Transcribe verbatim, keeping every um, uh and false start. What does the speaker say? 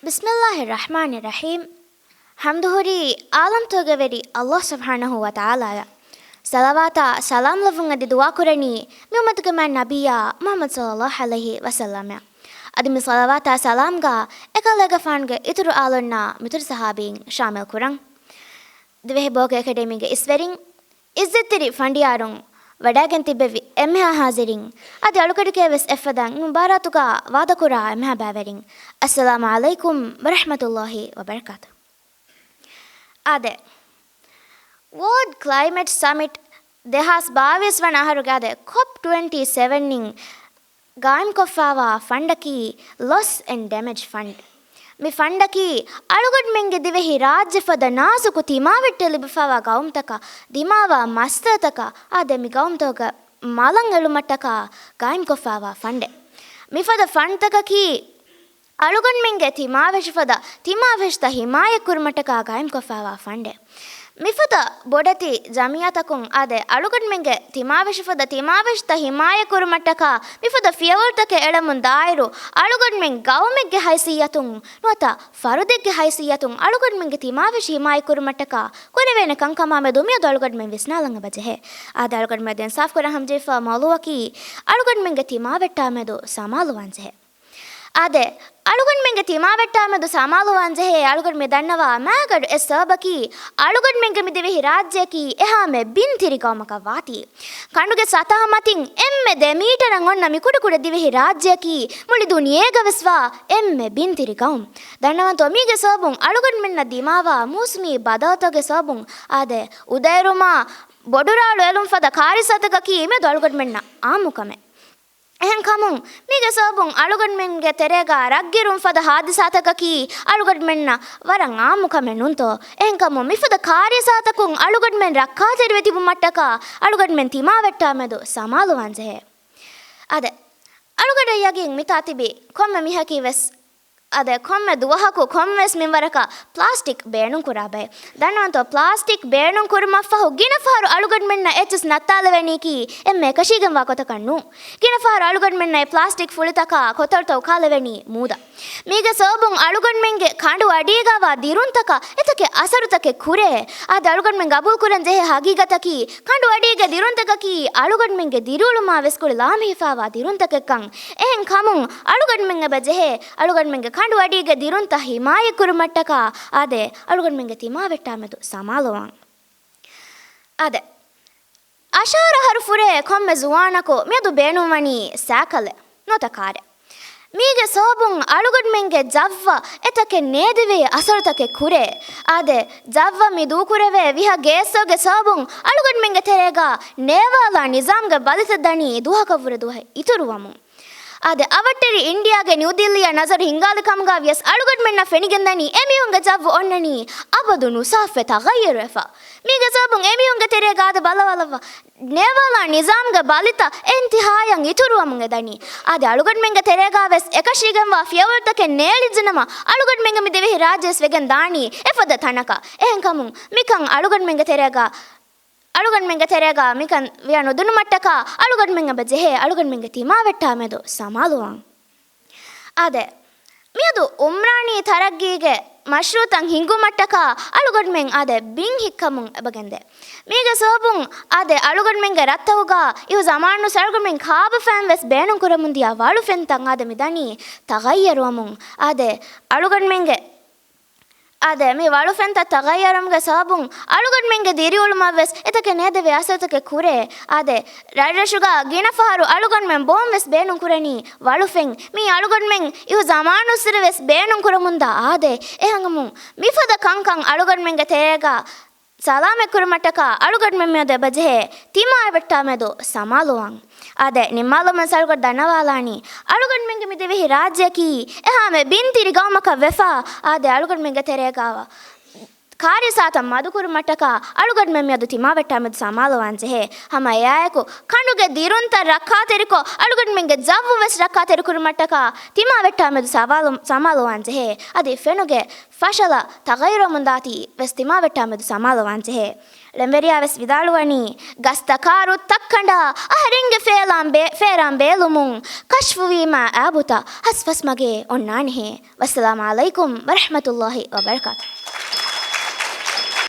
ބިސްމިއްލާހި ރަޙްމާނި ރަޙީމް. ޙަމްދު ހުރީ ޢާލަމްތަކުގެ ވެރި ﷲ ސުބްޙާނަހޫ ވަތަޢާލާއަށް. ޞަލަވާތާ ސަލާމް ލެއްވުން އެދި ދުޢާ ކުރަނީ މި އުއްމަތުގެ މާތް ނަބިއްޔާ މުޙައްމަދު ޞައްލައްލާހު ޢަލައިހި ވަސައްލަމަށް. އަދި މި ޞަލަވާތާ ސަލާމްގަ އެކަލޭގެފާނުގެ އިތުރު އާލުންނާ މިތުރު ޞަޙާބީން ޝާމިލް ކުރަން. ދިވެހި ބޯގެ އެކަޑަމީގެ އިސްވެރިން، އިއްޒަތްތެރި ފަނޑިޔާރުން، ވަޑައިގެން ތިއްބެވި އެންމެހާ ޙާޟިރީން، އަދި އަޅުގަޑުގެ ވެސް އެއްފަދަ މުބާރާތުގަ ވާދަކުރާ އެންމެހާ ބައިވެރިން، އައްސަލާމު ޢަލައިކުމް ވަރަޙްމަތުﷲި ވަބަރަކާތުހު. އާދެ، ވޯލްޑް ކްލައިމެޓް ސަމިޓް ދެހާސް ބާވީސް ވަނަ އަހަރުގެ އާދެ، ކޮޕް ޓްވެންޓީ ސެވެން އިން ގާއިމްކޮށްފައިވާ ފަންޑަކީ ލޮސް އެންޑް ޑެމޭޖް ފަންޑް. މި ފަންޑަކީ އަޅުގަނޑުމެންގެ ދިވެހި ރާއްޖެ ފަދަ ނާޒުކު ތިމާވެއްޓެއް ލިބިފައިވާ ގައުމުތަކަށް ދިމާވާ މައްސަލަތަކަށް އާދެ، މި ގައުމުތަކުގެ މަލަށް އެޅުމަށްޓަކާ ގާއިމްކޮށްފައިވާ ފަންޑެއް. މިފަދަ ފަންޑްތަކަކީ އަޅުގަނޑުމެންގެ ތިމާވެށިފަދަ ތިމާވެށިތައް ހިމާޔަތްކުރުމަށްޓަކާ ގާއިމްކޮށްފައިވާ ފަންޑެއް. މިފަދަ ބޮޑެތި ޖަމިއްޔާތަކުން އާދެ، އަޅުގަނޑުމެންގެ ތިމާވެށިފަދަ ތިމާވެށިތައް ހިމާޔަތްކުރުމަށްޓަކާ މިފަދަ ފިޔަވަޅުތަކެއް އެޅަމުން ދާއިރު، އަޅުގަނޑުމެން ގައުމެއްގެ ހައިސިއްޔަތުން ނުވަތަ ފަރުދެއްގެ ހައިސިއްޔަތުން އަޅުގަނޑުމެންގެ ތިމާވެށި ހިމާޔަތްކުރުމަށްޓަކާ ކުރެވޭނެ ކަންކަމާމެދު މިއަދު އަޅުގަނޑުމެން ވިސްނާލަން އެބަޖެހޭ. އާދެ، އަޅުގަނޑުމެން އިންސާފްކުރަން ހަމަޖެހިފަ މައުޟޫއަކީ އަޅުގަނޑުމެންގެ ތިމާވެއްޓާމެދު ސަމާލުވާންޖެހޭ. އާދެ، އަޅުގަނޑުމެންގެ ތިމާވެއްޓާމެދު ސަމާލުވާންޖެހޭ އަޅުގަނޑު މި ދަންނަވާ މާގަޑު އެއް ސަބަބަކީ، އަޅުގަނޑުމެންގެ މި ދިވެހި ރާއްޖެއަކީ އެހާމެ ބިންތިރި ގައުމަކަށް ވާތީ. ކަނޑުގެ ސަތަހަ މަތިން އެންމެ ދެ މީޓަރަށް އޮންނަ މި ކުޑަކުޑަ ދިވެހި ރާއްޖެއަކީ މުޅި ދުނިޔޭގަވެސް ވާ އެންމެ ބިންތިރި ގައުމު. ދަންނަވަންތޯ، މީގެ ސަބަބުން އަޅުގަނޑުމެންނަށް ދިމާވާ މޫސުމީ ބަދަލުތަކުގެ ސަބަބުން އާދެ، އުދައެރުމާ ބޮޑުރާޅު އެލުން ފަދަ ކާރިސާތަކަކީ މިއަދު އަޅުގަނޑުމެންނަށް އާއްމު ކަމެއް. އެހެންކަމުން، މީގެ ސަބަބުން އަޅުގަނޑުމެންގެ ތެރޭގަ ރަށްގިރުން ފަދަ ހާދިސާތަކަކީ އަޅުގަނޑުމެންނަށް ވަރަށް އާއްމު ކަމެއް ނޫންތޯ؟ އެހެންކަމުން، މިފަދަ ކާރިސާތަކުން އަޅުގަނޑުމެން ރައްކާތެރިވެ ތިބުމަށްޓަކާ އަޅުގަނޑުމެން ތިމާވެއްޓާމެދު ސަމާލުވާންޖެހޭ. އާދެ، އަޅުގަޑަށް ޔަގީން މިތާ ތިބި ކޮންމެ މީހަކީ ވެސް އާދެ، ކޮންމެ ދުވަހަކު ކޮންމެސް މިންވަރަކަށް ޕްލާސްޓިކް ބޭނުންކުރާ ބައެއް. ދަންނަވަންތޯ، ޕްލާސްޓިކް ބޭނުންކުރުމަށްފަހު ގިނަ ފަހަރު އަޅުގަނޑުމެންނަށް އެއްޗެސް ނައްތާލެވެނީކީ އެންމެ އެކަށީގެންވާ ގޮތަކަށް ނޫން. ގިނަ ފަހަރު އަޅުގަނޑުމެންނަށް އެ ޕްލާސްޓިކް ފުޅިތަކާ ކޮތަޅުތައް އުކާލެވެނީ މޫދަށް. މީގެ ސަބަބުން އަޅުގަނޑުމެންގެ ކަނޑު އަޑީގަވާ ދިރުންތަކަށް އެތަކެއް އަސަރުތަކެއް ކުރޭ. އާދެ، އަޅުގަނޑުމެން ގަބޫލުކުރަން ޖެހޭ ހަގީގަތަކީ، ކަނޑު އަޑީގެ ދިރުންތަކަކީ އަޅުގަނޑުމެންގެ ދިރިއުޅުމާ ވެސް ގުޅި ލާމެހިފާވާ ދިރުންތަކެއްކަން. އެހެން ކަމުން އަޅުގަނޑުމެން އެބަ ޖެހޭ، އަޅުގަނޑުމެންގެ ކަނޑު އަޑީގެ ދިރުންތައް ހިމާޔަތްކުރުމަށްޓަކާ އާދެ، އަޅުގަނޑުމެންގެ ތިމާވެއްޓާމެދު ސަމާލުވާން. އާދެ، އަށާރަ އަހަރު ފުރޭ ކޮންމެ ޒުވާނަކު މިއަދު ބޭނުންވަނީ ސައިކަލެއް ނުވަތަ ކާރެއް. މީގެ ސަބަބުން އަޅުގަނޑުމެންގެ ޖައްވަށް އެތަކެއް ނޭދެވޭ އަސަރުތަކެއް ކުރޭ. އާދެ، ޖައްވަށް މި ދޫކުރެވޭ ވިހަ ގޭސްތަކުގެ ސަބަބުން އަޅުގަނޑުމެންގެ ތެރޭގަ ނޭވާލާ ނިޒާމްގެ ބަލިތައް ދަނީ ދުވަހަކަށްވުރެ ދުވަހެއް އިތުރުވަމުން. އާދެ، އަވަށްޓެރި އިންޑިއާގެ ނިއުދިއްލީއަށް ނަޒަރު ހިންގާލި ކަމުގަ ވިޔަސް އަޅުގަނޑުމެންނަށް ފެނިގެންދަނީ އެމީހުންގެ ޖައްވު އޮންނަނީ އަބަދު ނުސާފުވެ ތަޣައްޔަރުވެފަ. މީގެ ސަބަބުން އެމީހުންގެ ތެރޭގަ އާދެ ބައްލަވާލައްވާ ނޭވާލާ ނިޒާމްގެ ބަލިތައް އިންތިހާޔަށް އިތުރުވަމުން އެދަނީ. އާދެ، އަޅުގަނޑުމެންގެ ތެރޭގަ ވެސް އެކަށީގެންވާ ފިޔަވަޅުތަކެއް ނޭޅިއްޖެނަމަ އަޅުގަނޑުމެންގެ މި ދިވެހި ރާއްޖެވެސް ވެގެން ދާނީ އެފަދަ ތަނަކަށް. އެހެންކަމުން މިކަން އަޅުގަނޑުމެންގެ ތެރޭގަ އަޅުގަނޑުމެންގެ ތެރޭގަ މިކަން ވިޔަ ނުދިނުމަށްޓަކާ އަޅުގަނޑުމެން އެބަ ޖެހޭ އަޅުގަނޑުމެންގެ ތިމާވެއްޓާމެދު ސަމާލުވާން. އާދެ، މިއަދު އުމްރާނީ ތަރައްގީގެ މަޝްރޫއުތައް ހިންގުމަށްޓަކާ އަޅުގަނޑުމެން އާދެ، ބިން ހިއްކަމުން އެބަގެންދޭ. މީގެ ސަބަބުން އާދެ، އަޅުގަނޑުމެންގެ ރަށްތަކުގަ އިހު ޒަމާނު އަޅުގަނޑުމެން ކާބަފައިން ވެސް ބޭނުން ކުރަމުން ދިޔަ ވަޅު ފެންތައް އާދެ، މި ދަނީ ތަޣައްޔަރުވަމުން. އާދެ، އަޅުގަނޑުމެންގެ އާދެ، މި ވަޅު ފެންތައް ތަޣައްޔަރުވުމުގެ ސަބަބުން އަޅުގަނޑުމެންގެ ދިރިއުޅުމަށް ވެސް އެތަކެއް ނޭދެވޭ އަސަރުތަކެއް ކުރޭ. އާދެ، ރަށްރަށުގަ ގިނަ ފަހަރު އަޅުގަނޑުމެން ބޯން ވެސް ބޭނުން ކުރަނީ ވަޅު ފެން. މީ އަޅުގަނޑުމެން އިހު ޒަމާނުއްސުރެ ވެސް ބޭނުން ކުރަމުންދާ އާދޭ. އެހެންކަމުން މިފަދަ ކަންކަން އަޅުގަނޑުމެންގެ ތެރޭގަ ސަލާމަތް ކުރުމަށްޓަކާ އަޅުގަނޑުމެން މިއަދު އެބަޖެހޭ ތިމާވެއްޓާމެދު ސަމާލުވާން. އާދެ، ނިންމާލުމުން ސަރުކޮށް ދަންނަވާލާނީ، އަޅުގަނޑުމެންގެ މި ދިވެހި ރާއްޖެއަކީ އެހާމެ ބިންތިރި ގައުމަކަށް ވެފަ، އާދެ، އަޅުގަނޑުމެންގެ ތެރޭގަ ކާރިސާތައް މަދުކުރުމަށްޓަކާ އަޅުގަނޑުމެން މިއަދު ތިމާވެއްޓާމެދު ސަމާލުވާން ޖެހޭ. ހަމަ އެއާއެކު، ކަނޑުގެ ދިރުންތައް ރައްކާތެރިކޮށް، އަޅުގަނޑުމެންގެ ޖައްވު ވެސް ރައްކާތެރިކުރުމަށްޓަކާ ތިމާވެއްޓާމެދު ސަމާލު-، ސަމާލުވާން ޖެހޭ. އަދި ފެނުގެ ފަށަލަ ތަޣައްޔަރުވަމުންދާތީ ވެސް ތިމާވެއްޓާމެދު ސަމާލުވާން ޖެހޭ. ޅެންވެރިޔާ ވެސް ވިދާޅުވަނީ، ގަސްތަކާރު ތައްކަނޑާ އަހަރެންގެ ފޭލާން ބޭ-، ފޭރާން ބޭލުމުން ކަޝްފުވީމާ އާބުތައް ހަސްފަސްމަގޭ އޮންނާނެހޭ. ވައްސަލާމް ޢަލައިކުމް ވަރަޙްމަތުﷲ ވަބަރަކާތުހު.